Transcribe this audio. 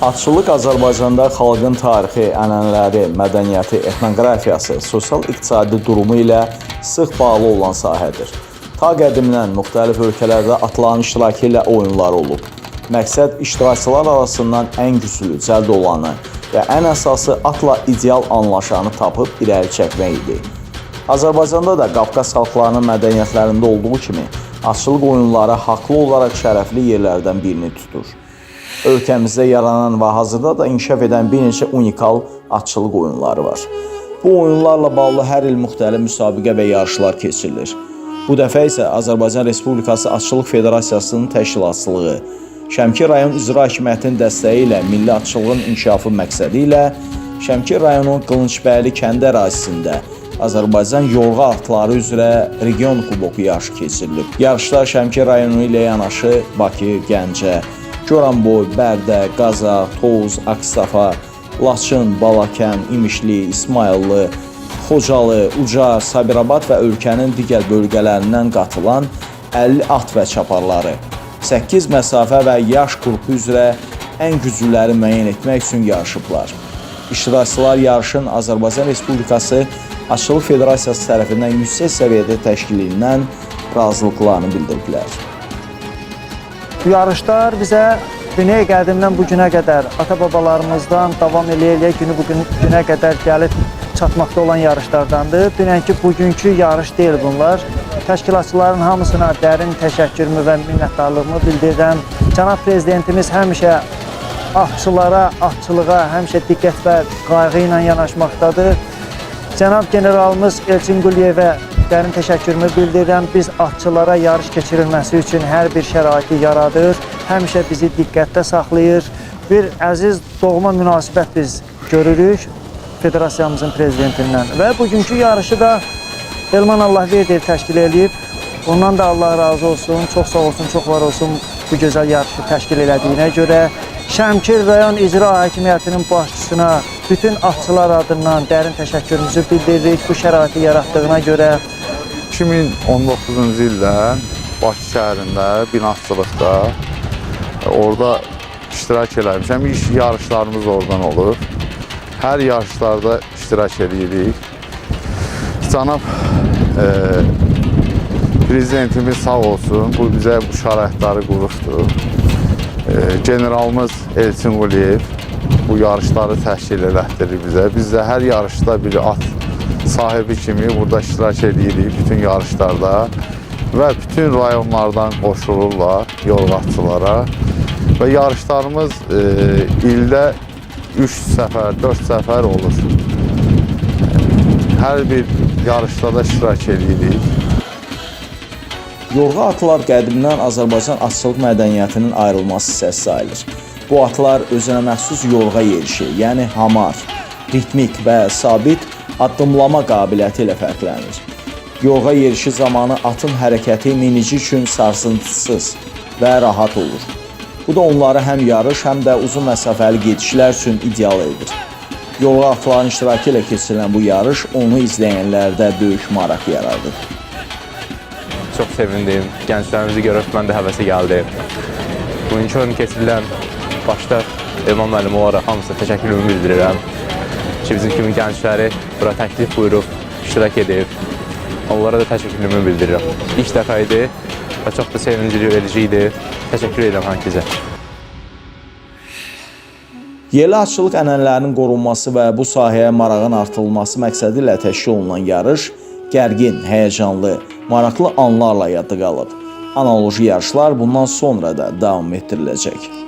Atçılıq Azərbaycanda xalqın tarixi, ənənələri, mədəniyyəti, etnoqrafiyası, sosial-iqtisadi durumu ilə sıx bağlı olan sahədir. Ta qədimdən müxtəlif ölkələrdə atların iştirakı ilə oyunlar olub. Məqsəd iştirakçılar arasından ən güclü, cəld olanı və ən əsası atla ideal anlaşanı tapıb irəli çəkmək idi. Azərbaycanda da Qafqaz xalqlarının mədəniyyətlərində olduğu kimi atçılıq oyunları haqlı olaraq şərəfli yerlərdən birini tutur. Ölkəmizdə yaranan və hazırda da inkişaf edən bir neçə unikal atçılıq oyunları var. Bu oyunlarla bağlı hər il müxtəlif müsabiqə və yarışlar keçirilir. Bu dəfə isə Azərbaycan Respublikası Atçılıq Federasiyasının təşkilatçılığı, Şəmkir rayon İcra Hakimiyyətinin dəstəyi ilə milli atçılığın inkişafı məqsədi ilə Şəmkir rayonunun Qılıncbəyli kəndi ərazisində Azərbaycan yorğa atları üzrə region kuboku yarışı keçirilib. Yarışda Şəmkir rayonu ilə yanaşı Bakı, Gəncə, Goranboy, Bərdə, Qazax, Tovuz, Akstafa, Laçın, Balakən, İmişli, İsmayıllı, Xocalı, Ucar, Sabirabad və ölkənin digər bölgələrindən qatılan 50 at və çaparları 8 məsafə və yaş qrupu üzrə ən güclüləri müəyyən etmək üçün yarışıblar. İştirakçılar yarışın Azərbaycan Respublikası Atçılıq Federasiyası tərəfindən yüksək səviyyədə təşkilindən razılıqlarını bildiriblər. Bu yarışlar bizə güney qədimdən bu günə qədər ata-babalarımızdan davam eləyə-eləyə günü bu gün günə qədər gəlib çatmaqda olan yarışlardandır. Dünənki bugünkü yarış deyil bunlar. Təşkilatçıların hamısına dərin təşəkkürümü və minnətdarlığımı bildirirəm. Cənab prezidentimiz həmişə atçılara, atçılığa həmişə diqqət və qayğı ilə yanaşmaqdadır. Cənab generalımız Elçin Quliyevə dərin təşəkkürümü bildirirəm. Biz atçılara yarış keçirilməsi üçün hər bir şəraiti yaradır. Həmişə bizi diqqətdə saxlayır. Bir əziz doğma münasibət biz görürük federasiyamızın prezidentindən və bugünkü yarışı da Elman Allahverdiyev təşkil eləyib. Ondan da Allah razı olsun, çox sağ olsun, çox var olsun bu gözəl yarışı təşkil elədiyinə görə. Şəmkir rayon İcra Hakimiyyətinin başçısına bütün atçılar adından dərin təşəkkürümüzü bildiririk bu şəraiti yaratdığına görə. 2019-cu ildə Bakı şəhərində binatçılıqda orada iştirak eləmişəm. İlk yarışlarımız oradan olub. Hər yarışlarda iştirak eləyirik. Cənab prezidentimiz sağ olsun, bu bizə bu şəraitləri qurubdur. Generalımız Elçin Quliyev bu yarışları təşkil elətdirir bizə. Biz də hər yarışda bir at sahibi kimi burada iştirak edirik bütün yarışlarda və bütün rayonlardan qoşulurlar yorğatçılara və yarışlarımız ildə 3 səfər, 4 səfər olur. Hər bir yarışda da iştirak edirik. Yorğa atlar qədimdən Azərbaycan atçılıq mədəniyyətinin ayrılmaz hissəsi sayılır. Bu atlar özünə məxsus yorğa yerişi, yəni hamar, ritmik və sabit addımlama qabiliyyəti ilə fərqlənir. Yorğa yerişi zamanı atın hərəkəti minici üçün sarsıntısız və rahat olur. Bu da onları həm yarış, həm də uzun məsafəli gedişlər üçün ideal edir. Yorğa atların iştirakı ilə keçirilən bu yarış onu izləyənlərdə böyük maraq yaradır. Çox sevindim. Gənclərimizi görüb mən də həvəsə gəldim. Bugünkü oyun keçirilən başda Elman müəllim olaraq hamısına təşəkkürümü bildirirəm. Ki bizim kimi gəncləri bura təklif buyurub, iştirak edib. Onlara da təşəkkürümü bildirirəm. İlk dəfə idi və çox da sevindirici verici idi. Təşəkkür edirəm hər kəsə. Yerli atçılıq ənənələrinin qorunması və bu sahəyə marağın artırılması məqsədi ilə təşkil olunan yarış gərgin, həyəcanlı, maraqlı anlarla yadda qalıb. Analoji yarışlar bundan sonra da davam etdiriləcək.